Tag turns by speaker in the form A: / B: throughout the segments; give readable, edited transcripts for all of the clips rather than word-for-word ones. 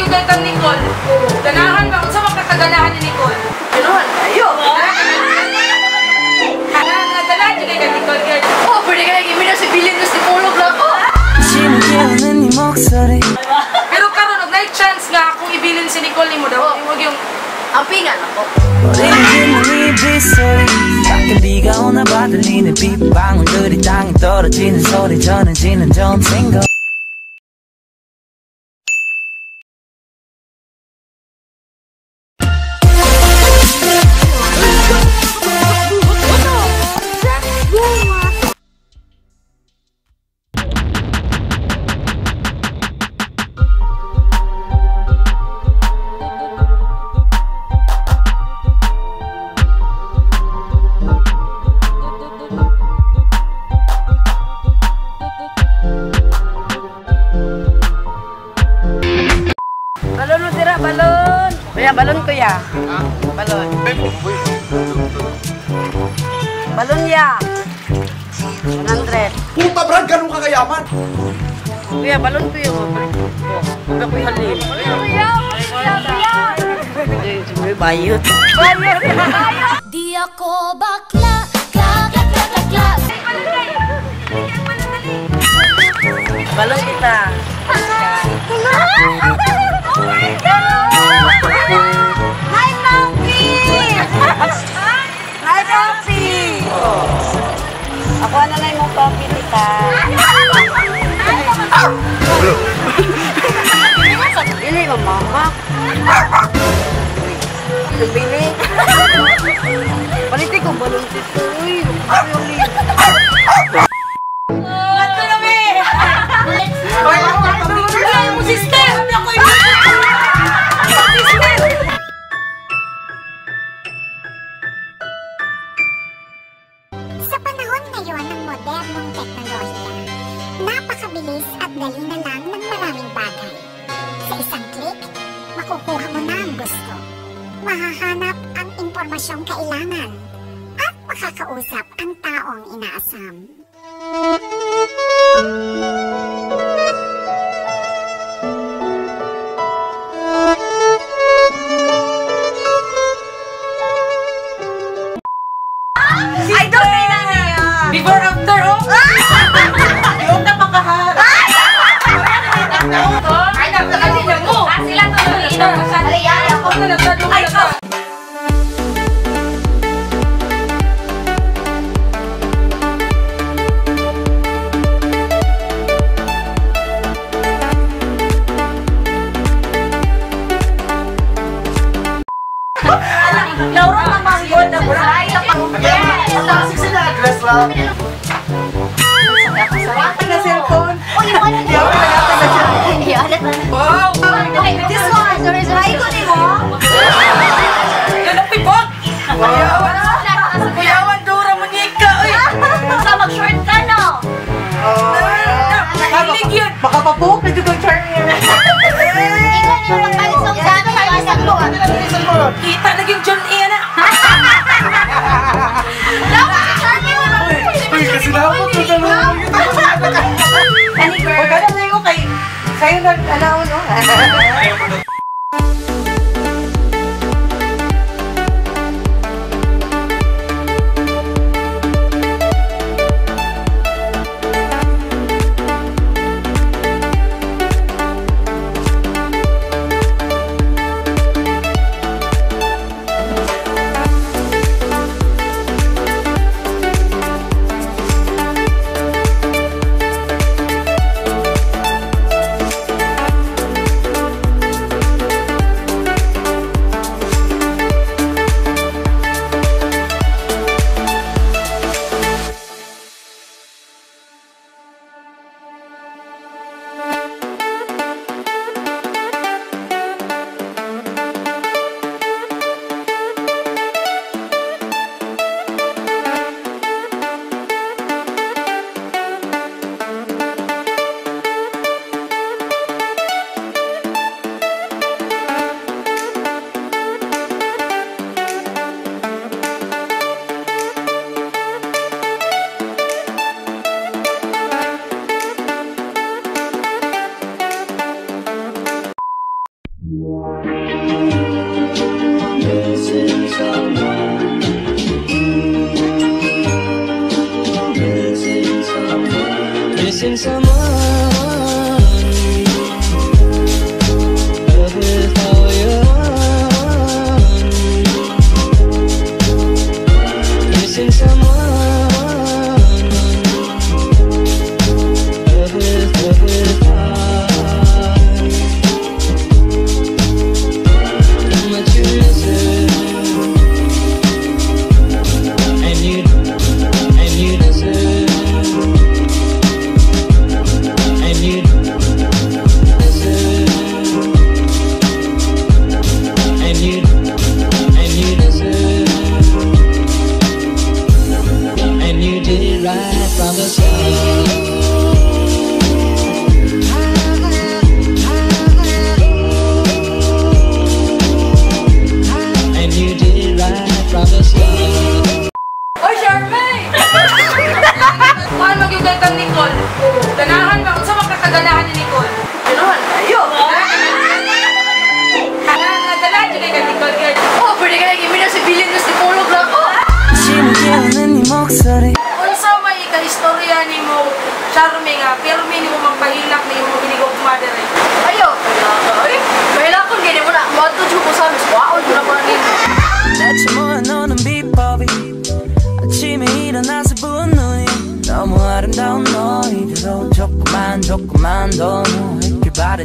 A: gyud kang Nicole. Ganahan ba unsa man kakaganahan ni Nicole?
B: Ganahan kayo.
A: Ganahan ganahan gyud kay Nicole gyud.
B: Oh, pwede ka nag-imina si Bilin si Pulog lang ko.
A: Pero karon og naay chance nga akong ibilin si Nicole nimo daw, imo yung
B: ampingan ako.
C: 가끔 비가 오나 봐 들리는 빗방울들이 땅에 떨어지는 소리 전해지는 점생각.
B: Balon mo tira, balon. Kuya, balon kuya. Balon. Balon ya. 100.
D: Puta Brad, ganun ka kayaman.
B: Kuya, balon kuya. Kuya, kuya, halin. Kuya, kuya, kuya. Bayot. Bayot.
E: Di ako bakla, kla, kla, kla, kla, kla.
B: Balon kita.
E: Oh my God! Hi, Papi!
B: Hi, Papi! Ako na na yung papi kita. Dili, mama. Bili. Palitin ko balon dito. Uy,
A: Ato na me. Wala yung sister. Sister.
F: Sa panahon ngayon ng modernong teknolohiya, napakabilis at dali na lang ng maraming bagay. Sa isang click, makukuha mo na ang gusto. Mahahanap ang impormasyong kailangan at makakausap ang taong inaasam.
B: Ay, don't say na niya.
A: Before after oh.
G: Yung napakahal.
A: Ay, nagkakalinya mo.
E: Sila to nag-iinom ko siya.
A: Ako na nagkadungan
B: Ay,
A: na.
B: Laura na manggol na
D: Dress lang.
G: Na cellphone.
A: Wow!
B: This one. Sorry, sorry. Ay, ko mo.
A: Yan ang pibot! Kuyawan, Dora, Monica! Uy!
E: Baka mag-short ka, no?
A: Nahilig yun!
G: Baka papuok na dito charming.
E: Ikaw ni mo magpalit sa usabi.
A: Kita naging John A na!
D: Uy, kasi dapat ko talaga.
G: Huwag ka na sa'yo kay... Sa'yo na, ano, no?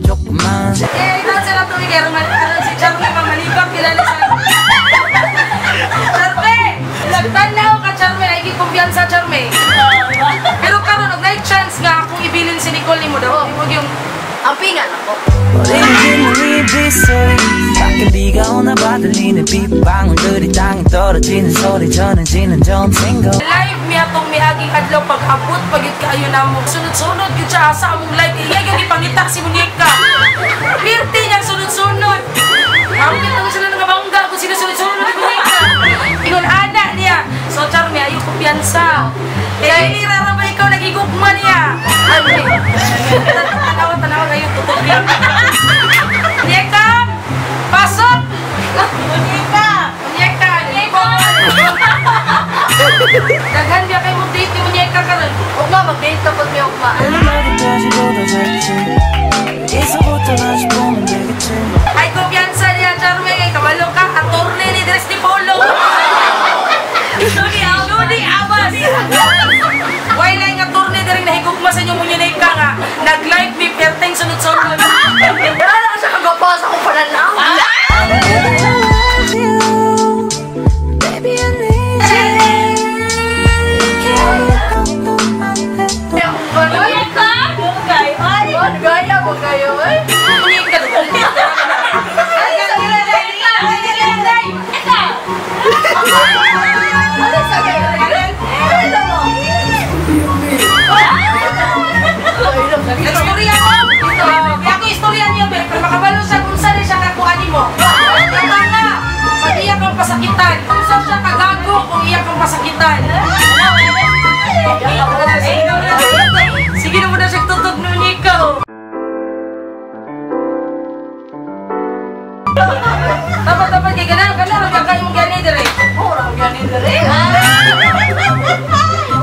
C: 조금만
A: Eh, ito sila tuwing kaya si Charme mamalibak kilala sa Charme! Nagtanaw ka, Charme, ay kumpiyansa, Charme. Pero karon og night chance nga akong ibilin si Nicole nimo daw. Huwag yung
B: Ampingan ako.
C: 머리를 빗는 이 빗소리 밖에 비가 오나 봐 들리는 빗방울들이 땅에 떨어지는 소리 전해지는 점생고
A: live mi atong miaging adlaw pag-abot pag yun kaayo namo. Sunod-sunod yun siya asa among live. Iya yung ipangita si Muñeca. Pirti niyang sunod-sunod. Hanggang naman sila nangabangga kung sino sunod-sunod ni Muñeca. Ingon ana niya. So Charme, ayaw kumpiyansa. Kaya hindi rara ba ikaw nagigugma niya? Ay, tanawa, tanawa kayo, tutok niya. Muñeca, pasok! Muñeca! Muñeca! Nicole! Daghan biya kayo mag-date ni Muñeca karon.
B: Ugma, mag-date ka pag may ugma.
C: 음악이 터지고 더 좋지 여기서부터 다시 보면 되겠지
A: Ay, kumpiyansa niya, Charme, kay kabalo ka, attorney ni Dres Di Polo. Judy Abbas. Why lang attorney diri nahigugma sa inyo Muñeca nga nag-live mi perteng sunod-sunod.
B: Wala na siya kagwapo sa akong pananaw.
C: I love you Baby I need you
B: Muñeca? Ay, gaya mo kayo, eh.
A: Muñeca.
B: Ay, sa Ano sa Ano mo?
A: Nag-istorya ko. Kaya ako istorya niyo, pero makabalo siya kung saan siya kakuha nimo. Tama nga, pag iya kang pasakitan. Kung saan siya kagago kung iya kang pasakitan. Sige na muna siya tutog nun ikaw. Dapat dapat kay ganan ganan ra kay imong gani dire.
B: Oh, ra gani dire.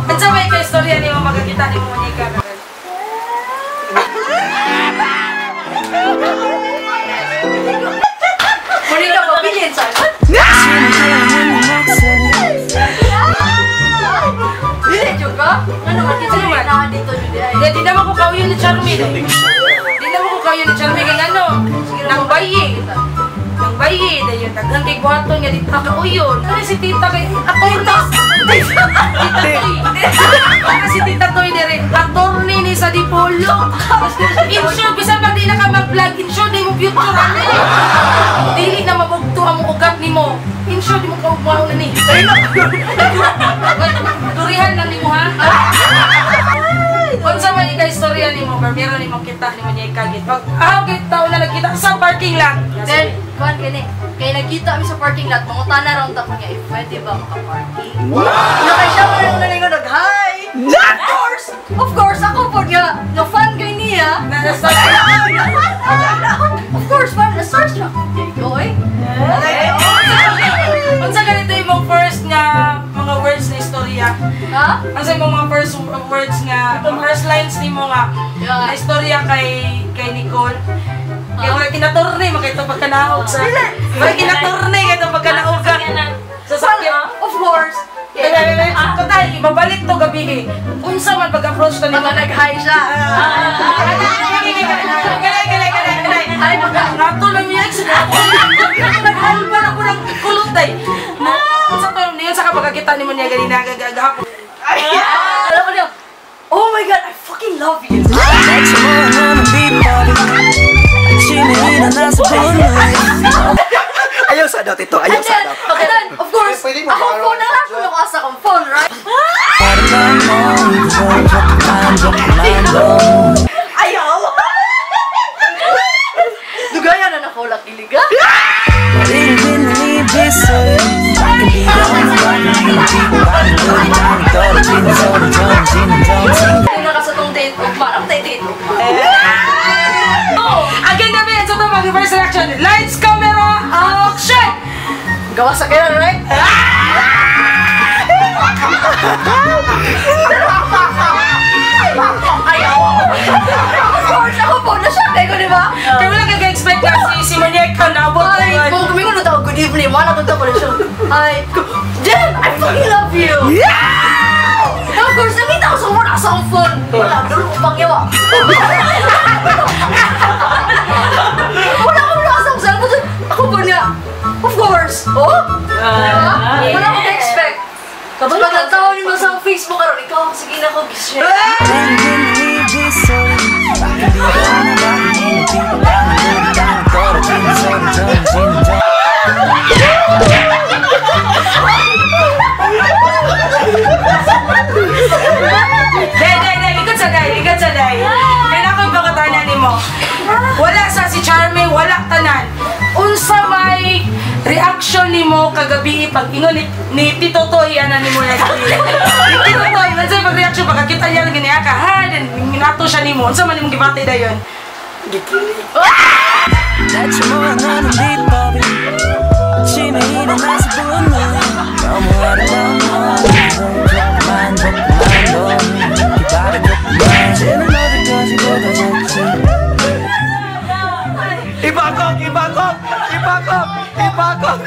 A: Unsa may ka istorya nimo magkakita nimo Muñeca karon?
B: Muli ka mabilin sa
C: 목소리
B: Dili jud ka? Ano man kita na dito jud ay.
A: Di, di naman ko kauyon ni Charmy. Di naman ko kauyon ni Charmy kay ngano. Nang bayi. Nang bayi dayon daghan kay buhaton nga di ta kauyon. Kani si tita kay attorney. Tita Toy. Kani si Tita Toy dire attorney ni sa Dipolo. In short, bisan pag di na ka mag-vlog, in short, di mo future ani. Dili na mabugto ang ugat nimo. In short, di mo kaugmaon na ni. Durihan lang nimo ha. Unsa man ikaw istorya nimo, Barbero nimo kita nimo niya ikagit. Pag ah okay, tao na nagkita sa parking lot.
B: Then, kuan kini, kay nagkita mi sa parking lot, mangutana ra unta ko niya if pwede ba maka-parking. Wow! Na kay siya man ang naningon nag-hi. Of course, ako po nga, nga fan kay niya. Of course, fan, na-search siya. Ko eh.
A: Unsa ganito imong first nga mga words na istorya?
B: Ha?
A: Unsa imong mga first words nga, first lines nimo nga na istorya kay Nicole? Kay wala kinaturne makita pagkanaog sa. Wala kinaturne kay pagkanaog ka. Sa sakyan.
B: Of course.
A: Kutay, mabalik to gabi eh. Unsa man pag-approach to nimo?
B: Mga nag-hi siya.
A: Kanay, kanay, kanay, kanay.
B: Hi, mga
A: Natulong niya. Nag-hi pa ako ng kulot ay. Unsa to niyon sa kapagkakita nimo niya ganina gagahapon.
B: Alam ko niya, oh my God, I fucking love you.
C: 대체 뭐 하는 비법이 아침에 일어나서 보는
D: Ayaw sa daw, Tito. Ayaw
B: And
D: sa
B: then,
D: daw.
B: and then, of course,
D: Pwede mo
B: akong
D: borrow.
B: phone na lang, kung ako sa akong phone, right?
C: 바람만 조금만 조금만 더
G: Ayaw!
B: Dugaya na nako, lakiliga.
C: 머리를 빗는 이 빗소리 밖에 비가 오나 봐 들리는 빗방울들이 땅에 떨어지는 소리 전해지는 점생
B: Kung naka sa tong date, ugma, ang tayo date, ugma.
A: Again, gabi, sa to mga first reaction. Lights, camera, action!
B: Gawa sa kaya, right? Ayaw! Of course, ako po, na-shock kayo, di ba?
A: Kaya wala ka expect na si Muñeca na abot
B: Ay,
A: na
B: kung gumingon na tao, good evening, wala kong tao na siya. Hi, Jen, I fucking love you! Yeah! Of course, nakita ko sa phone, sa akong phone. Wala, dulo ko pang yawa. Facebook karon ikaw ang sige na ko gi-share.
C: 빙빙 빗소리 밖에 비가 오나 봐 들리는 빗방울들이 땅에 떨어지는 소리 전해지는 저
A: Day, day, day. Ikot sa day. Ikot sa day. Kaya ako yung pangutana nimo. Wala sa si Charmy, wala tanan. Unsa may reaction nimo kagabi pag ingon ni Tito Toy, ana nimo na ni Tito Toy, unsa may pag-reaction pagkakita niya lang ganiya ka, ha? Then minato siya nimo. Unsa man imong gibati dayon?
C: 대체 뭐야 너는 비법이 아침에 일어나서 부은 눈이 너무 아름다운 너로 조금만 조금만 더 기다려 조금만 쟤는 어디까지 보다 잤지
D: Ibakok! Ibakok! Ibakok! Ibakok!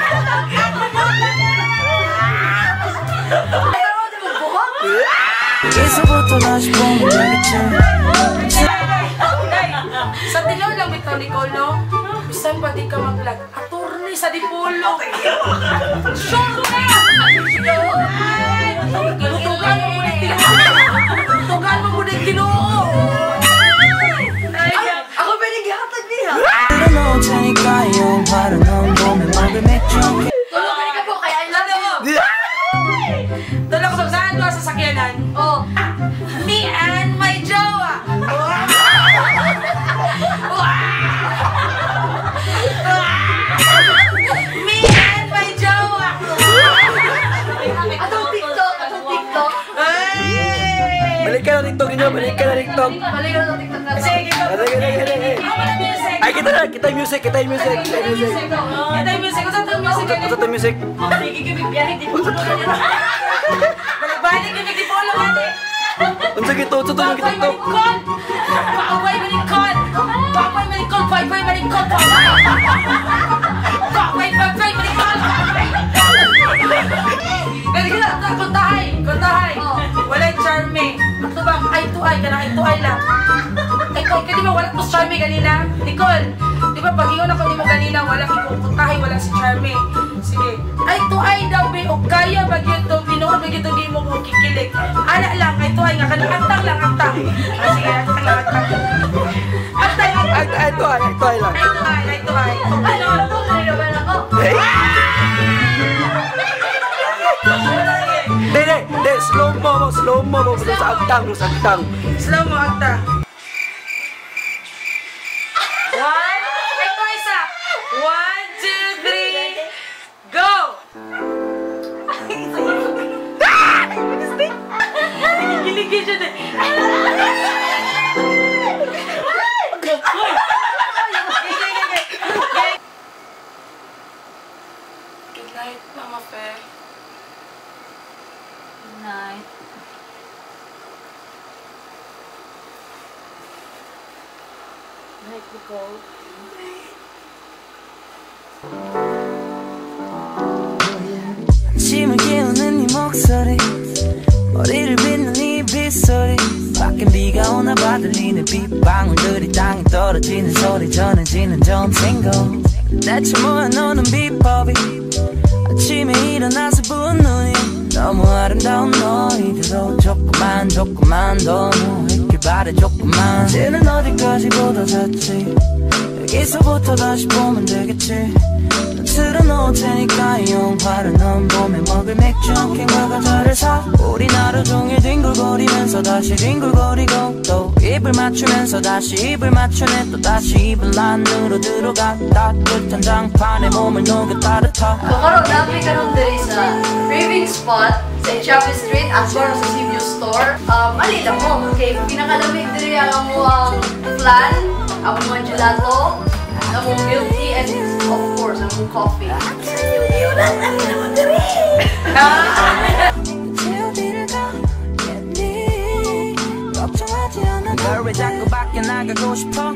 C: 여기서부터 다시 보면 되겠지.
A: Day, sa tilaw lang bitaw ni Colo, bisan pa di ka mag-vlog. Attorney sa Dipolo. Sure na! Tutugan mo muna Ginoo. Tutugan mo muna Ginoo. Ay,
B: Ako pwede gihatag niya.
C: 틀어놓을 테니까 영화를 넌 보며 먹을 맥주
B: Tulog ka po kay I love you.
A: Tulog ko saan ko sa sakyanan.
B: Oh.
A: Me and my jowa. Me and my jowa.
B: Atong TikTok, atong TikTok.
A: Ay!
D: Balik ka na TikTok ninyo! Balik ka na TikTok!
B: Balik na atong TikTok na to.
A: Sige, go.
D: Sige, sige, sige.
A: Ako na music.
D: Ay, kita na! Kita yung music! Kita yung music! Kita yung music!
A: Kita yung music. Unsa tong music?
D: Unsa tong music?
A: Sige, kami biyahe di po. Balik-balik kami di polo gani.
D: Unsa gito? Unsa tong
A: Bye-bye
D: TikTok?
A: manikon. Bye-bye manikon. Bye-bye manikon. Bye-bye manikon. Bye-bye, bye-bye manikon. Pero kita kuntahay, kuntahay. Walay charming. Ato bang eye to eye kana eye to eye lang. Ay, ko, di ba wala to Charmy kanina? Nicole, di ba pag ingon ako nimo kanina, wala ikukuntahay, wala si Charmy. Sige. Eye to eye daw be, o kaya ba gyud to, pinuod ba gyud to mo ko kikilig. Ana lang, eye to eye nga kanang antang lang, antang. Ah, sige, antang lang, antang. Antang, antang.
D: Ay, ay, ito ay, ito ay lang.
A: Eye to eye, eye to eye.
B: Ano, tulog naman ako.
D: Di, di, di, slow mo, sa agtang, sa agtang.
A: Slow mo, agta. One, ito isa. 1, 2, 3, go! Nagigiligid siya din. Good night, Mama Fe.
B: Good night. Night, Nicole.
C: 아침을 깨우는 네 목소리 머리를 빗는 네 빗소리 밖엔 비가 오나 봐 들리는 빗방울들이 땅에 떨어지는 소리 전해지는 점생고 대체 뭐야 너는 비법이 아침에 일어나서 부은 눈이 너무 아름다운 너희들로 조금만 조금만 더 누울게 바래 조금만 쟤는 어디까지 보다 잤지 여기서부터 다시 보면 되겠지 틀어놓을 테니까 영화를 넌 보며 먹을 맥주 한 캔과 과자를 사 우린 하루 종일 뒹굴거리면서 다시 뒹굴거리고 또 입을 맞추면서 다시 입을 맞추네 또 다시 이불 안으로 들어가 따뜻한 장판에 몸을 녹여 따뜻하
B: So karon namin karon diri sa craving spot sa Chavez Street at sa Cebu store. Ali lang mo kay pinakalamig diri ang among flan, ang among gelato, ang among milk tea and of course ang among coffee.
C: 어디를 가겠니 걱정하지 않아 왜 자꾸 밖에 나가고 싶어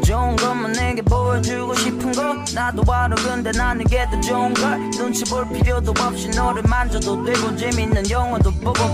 C: 좋은 것만 내게 보여주고 싶은 거 나도 알아 근데 난 이게 더 좋은 걸 눈치 볼 필요도 없이 너를 만져도 되고 재밌는 영화도 보고